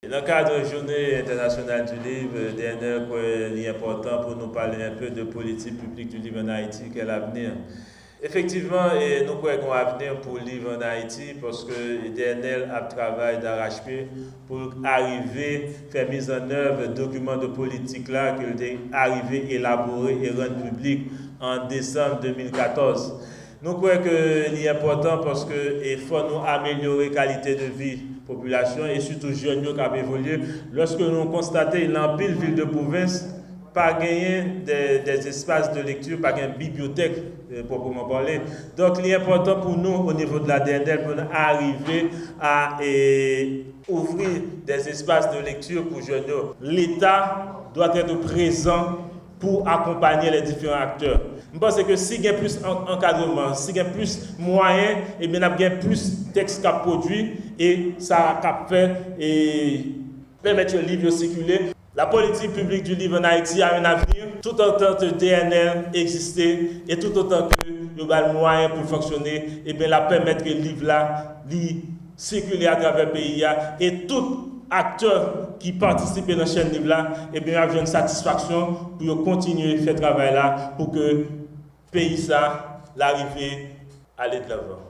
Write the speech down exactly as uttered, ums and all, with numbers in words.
Nan kad Journée Internationale du Livre, D N L kwè li enpòtan pou nou pale un peu de politique publique du livre en Haïti, quel avenir? Efektivman, e nou kwè gen yon avni pou liv an Ayiti, paske D N L ap travay darachpye pou l arive fè mizannèv dokiman de politik la ke l te arive elabore e rann piblik an desanm de mil katòz. Nou kwè ke li enpòtan paske e fò nou amelyore kalite de vi popilasyon e sitou jèn yo k ap evolye. Lòske nou konstate nan anpil vil de pwovens, pa genyen de, des espaces de lecture, pa gen bibliyotèk, euh, proprement parlé. Donk, li enpòtan pou nou, au niveau de la D N L, pou nou arive a, e, ouvrir des espaces de lecture pou jèn yo. Leta doit être prezan pou akonpaye les différents acteurs. M panse ke si gen plis an-, ankadreman, si gen plis mwayen, ebyen, n ap gen plis tèks k ap pwodui e sa k ap fè, e, pèmèt yo liv yo sikile. La politique publique du livre en Haïti a un avenir. Tout autant que D N L existe et tout autant que yo ba l mwayen pou l fonksyone, ebyen, l ap pèmèt ke liv la li sikile atravè peyi a e tout aktè ki patisipe nan chèn liv la, ebyen, y ap jwenn satisfaksyon pou yo kontinye fè travay la pou ke peyi sa l arive ale de l'avant.